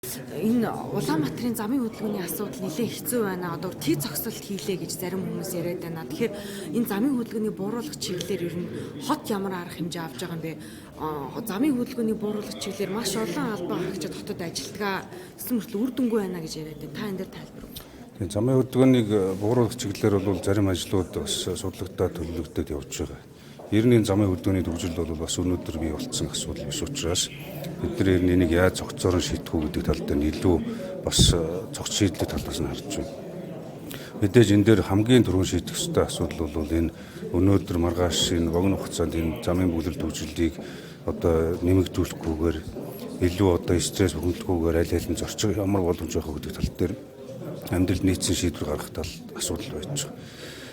Энэ Улаанбаатарын замын хөдөлгөөний асуудал нэлээд хэцүү байна. Одоо тий зогсолт хийлээ гэж зарим хүмүүс яриад байна. Тэгэхээр энэ замын хөдөлгөөний бууруулах чиглэлээр ер нь хот ямар арга хэмжээ авч байгаа юм бэ? Замын хөдөлгөөний бууруулах чиглэлээр маш олон албан харагчид хотод ажилтгаа. Тэсэн мөртлөө үр дүнгүй байна гэж яриад байна. Та энэ дээр тайлбар өгнө. Тийм, замын хөдөлгөөнийг бууруулах чиглэлээр бол зарим ажлууд бас судлагдаад төлөвлөгдөд явж байгаа. Ер нь энэ замын хөдөлгөөний төвжил бол бас өнөөдөр бий болцсон асуудал биш учраас бид нар ер нь энийг яаж цогцоор нь шийдэх үү гэдэг тал дээр нь илүү бас цогц шийдлэг талаас нь харж байна. Мэдээж энэ дээр хамгийн түрүүн шийдэх ёстой асуудал бол энэ өнөөдөр маргааш энэ богино хугацаанд энэ замын бүлэр төвжлийг одоо нэмэгдүүлэхгүйгээр илүү одоо стресс бухимдалгүйгээр аль аль нь зорчих ямар боломж байх вэ гэдэг тал дээр амьдрал нийцсэн шийдвэр гаргах тал асуудал байж байгаа.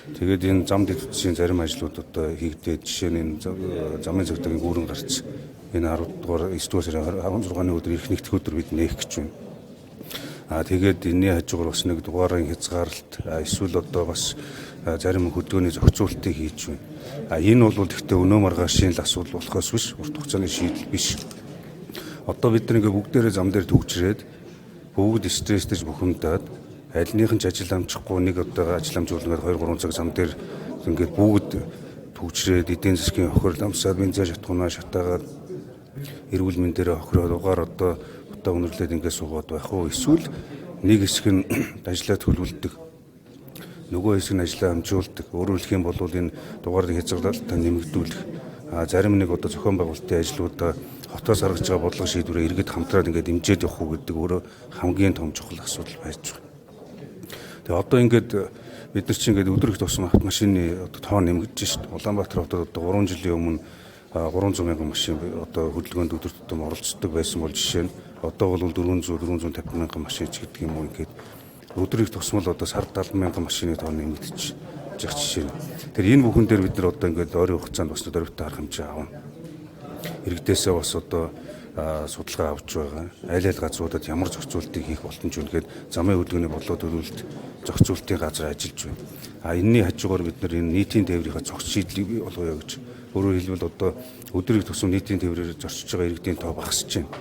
Тэгээд энэ зам дэд бүтцийн зарим ажлууд одоо хийгдээд, жишээ нь энэ замын цагдаагийн гүүрэн гарц энэ 10 дугаар 9 дугаар сарын 16-ны өдөр ирэх нэгдэх өдөр бид нээх гэж байна. Тэгээд энэний хажуугаар бас нэг дугаарын хязгаарлалт эсвэл одоо бас зарим хөдөлгөөний зохицуултыг хийж байна. Энэ бол гэхдээ өнөө маргаашийн л асуудал болохоос биш, урт хугацааны шийдэл биш. Одоо бид нар ингээ бүгдээрээ зам дээр түгжрээд, бүгд стресстэйж бухимдаад, альных нь ч ажил амжихгүй, нэг одоо ажил амжуулнаад 2 3 цаг зам дээр ингээд бүгд түгжрээд, эдийн засгийн хохирол амсаад, бензин шатгунаа шатаагаад, эрүүл мэндээр хохироод, угаар одоо утаа өнөрлөөд ингээд суугаад байх уу, эсвэл нэг хэсэг нь ажлаа төлөвлөдөг, нөгөө хэсэг нь ажлаа амжуулдаг. Өөрөөр хэлэх юм бол энэ дугаарын хязгаарлалтаа нэмэгдүүлэх, зарим нэг одоо зохион байгуулалтын ажлуудаа хотоос гаргаж байгаа бодлого шийдвэрээ иргэд хамтраад ингээд дэмжиж явах уу гэдэг өөрөө хамгийн том чухал асуудал байж байгаа. Тэгээ одоо ингээд бид нар чинь ингээд өдөр их тусам автомашины одоо тоо нэмэгдэж шít. Улаанбаатар хотод одоо 3 жилийн өмнө 300 мянган машин одоо хөдөлгөөнд өдөр тутам оролцдог байсан бол жишээ нь одоо бол 400 450 мянган машин ч гэдэг юм уу, ингээд өдөр их тусмал одоо сард 70 мянган машины тоо нэмэгдэж байгаа жишээ нь. Тэр энэ бүхэн дээр бид нар одоо ингээд ойрын хугацаанд бас дөрвөлтэй арга хэмжээ авна. Иргэдээсээ бас одоо судалгаа авч байгаа. Аль аль газруудад ямар зохицуултыг хийх боломж вэ гээд замын хөдөлгөөний бодлого төлөвлөлт зохицуултын газар ажиллаж байна. Энэний хажуугаар бид нар энэ нийтийн тээврийнхээ цогц шийдлийг бий болгоё гэж. Өөрөөр хэлбэл одоо өдөр их тусам нийтийн тээврээр зорчиж байгаа иргэдийн тоо багасж байна.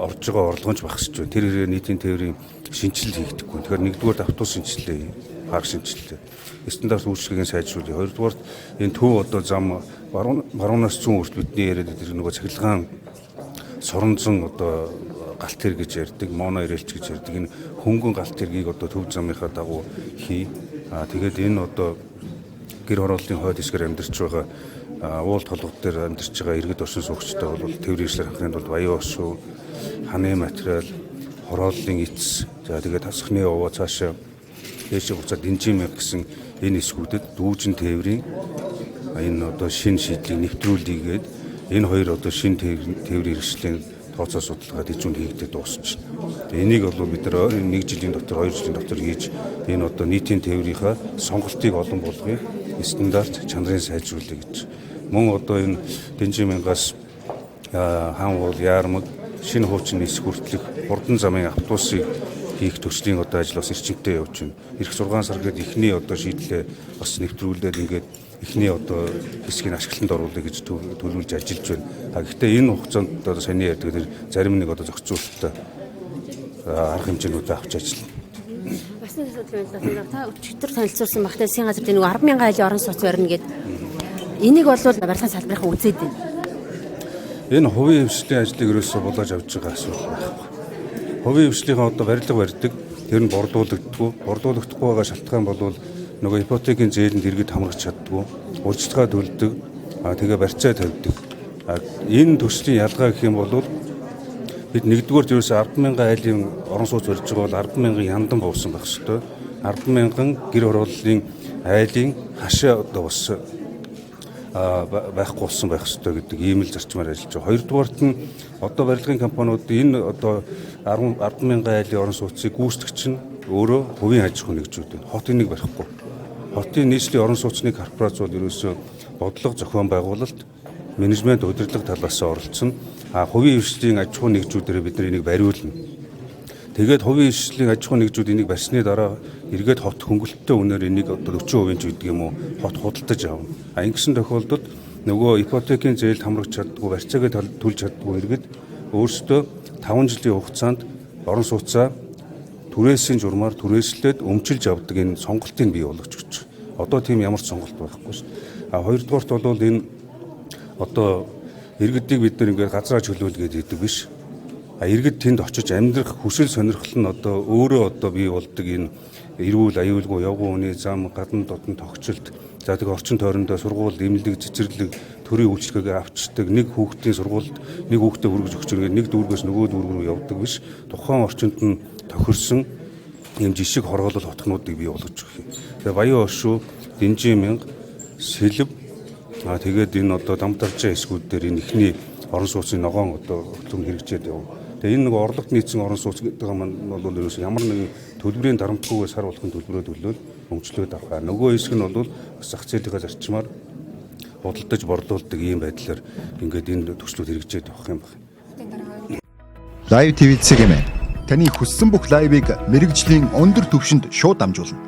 Орж байгаа орлого нь ч багасж байна. Тэр хэрээр нийтийн тээврийн шинэчлэл хийгдэхгүй. Тэгэхээр нэгдүгээр автобус шинэчлэлээ, парк шинэчлэлээ, стандарт үйлчилгээг сайжруулъя. Хоёрдугаарт энэ төв одоо зам баруунаас зүүн хүртэл бидний яриад тэр нөгөө цахилгаан суранзан одоо галт тэрэг гэж ярьдаг, monorail ч гэж ярьдаг. Энэ хөнгөн галт тэргийг одоо төв замынхаа дагуу хий. Тэгээд энэ одоо гэр хорооллын хойд хэсгээр амьдарч байгаа, уул толгод дээр амьдарч байгаа иргэд оршин суугчтай бол тээврийн хэрэгслээр хангахын тулд баян ошуу, ханы материал, хорооллын эц, за тэгээд тасхны овоо цаашаа дээшээ буцаад Дэнжин мянга гэсэн энэ хэсгүүдэд дүүжин тээврийн энэ одоо шинэ шийдлийг нэвтрүүлээгээд энэ хоёр одоо шинэ тээврийн хэрэгслийн тооцоо судалгаа дэжүүнд хийгдээд дуусчихна. Энийг бол бид нар нэг жилийн дотор, 2 жилийн дотор хийж энэ одоо нийтийн тээврийнхаа сонголтыг олон болгоё, стандарт чанарын сайжруулъя гэж. Мөн одоо энэ Дэнжин мянгаас хаан уул, Яармаг, шинэ хуучин нисэх хүртэлх хурдан замын автобусыг хийх төслийн одоо ажил бас эрчимтэй явж байна. Ирэх 6 сар гээд эхний одоо шийдлээ бас нэвтрүүлээд ингээд эхний одоо хэсгийг ашиглалтанд оруулъя гэж төлөвлөж ажиллаж байна. Гэхдээ энэ хугацаанд одоо саяны ярьдаг тэр зарим нэг одоо зохицуулалттай арга хэмжээнүүдээ авч ажиллана. Бас нэг асуудал байна л да. Та өчигдөр танилцуулсан багтаа засгийн газар дээр нэг 10,000 айлын орон сууц барина гээд энийг бол барилгын салбарын үзээд байна. Энэ хувийн хвшлийн ажлыг ерөөсөө булааж авч байгаа асуудал байхгүй. Хувийн хвшлийнхээ одоо барилга барьдаг, тэр нь борлуулагддаггүй. Борлуулагдахгүй байгаа шалтгаан бол нөгөө ипотекийн зээлэнд иргэд хамрагч чаддаггүй, урьдчилгаа төлдөг, тэгээ барьцаа тавьдаг. Энэ төслийн ялгаа гэх юм бол бид нэгдүгээр ерөөсөө 10,000 айлын орон сууц барьж байгаа бол 10,000 яндан буусан байх ёстой. 10,000 гэр хорооллын айлын хашаа одоо бас байхгүй болсон байх ёстой гэдэг ийм л зарчмаар ажиллаж байгаа. Хоёрдугаарт нь одоо барилгын компаниуд энэ одоо 10,000 айлын орон сууцыг гүйцэтгэгч нь өөрөө хувийн аж ахуйн нэгжүүд байна. Хот энийг барихгүй. Хотын нийслэлийн орон сууцны корпорац бол ерөөсөө бодлого зохион байгуулалт, менежмент, удирдлага талаас оролцсон. Хувийн хвшлийн аж ахуйн нэгжүүдээр бид нар энийг бариулна. Тэгээд хувийн хвшлийн аж ахуйн нэгжүүд энийг барьсны дараа эргээд хот хөнгөлөлттэй үнээр энийг одоо 40% ч гэдэг юм уу хот худалдаж авна. Ингэсэн тохиолдолд нөгөө ипотекийн зээлд хамрагч чаддгүй, барьцаагаа төлж чаддгүй иргэд өөрсдөө 5 жилийн хугацаанд орон сууцаа түрээсийн журмаар түрээслээд өмчилж авдаг энэ сонголтыг бий болгож өгч. Одоо тийм ямар ч сонголт байхгүй шүү дээ. А хоёрдугаарт бол энэ одоо иргэдийг бид нар ингээд газраа чөлөөлгээд гэдэг биш. А иргэд тэнд очиж амьдрах хүсэл сонирхол нь одоо өөрөө одоо бий болдог энэ эрүүл аюулгүй явган хүний зам, гадна дотн тогтчлт, за тэг орчин тойрондоо сургууль, эмнэлэг, цэцэрлэг, төрийн үйлчилгээг авчирдаг, нэг хүүхдийн сургуульд нэг хүүхдээ хүргэж өгч ингээд нэг дүүргээс нөгөө дүүрэг рүү явдаг биш. Тухайн орчинд нь тохирсон ийм жишг хоргоолол хотгонуудыг бий болгож өгөх юм. Тэгээ Баян Ошуу, Дэнжин мянга, Сэлэв, а тэгээд энэ одоо Дамдаржаа хэсгүүд дээр энэ ихний орон сууцны ногоон одоо хөтөлбөр хэрэгжээд яв. Тэгээ энэ нэг орлогот нийцсэн орон сууц гэдэг маань бол ерөөс ямар нэгэн төлбөрийн дарамтгүйгээр сар болгон төлбөрөө төлөөл өмчлөөд авах. Нөгөө хэсэг нь бол бас зах зээлийнхээ зарчмаар худалдаж борлуулдаг ийм байдлаар ингээд энэ төслүүд хэрэгжээд явах юм байна. Live TV цэгэм. Таны хүссэн бүх лайвыг мэрэгжлийн өндөр түвшинд шууд дамжуулна.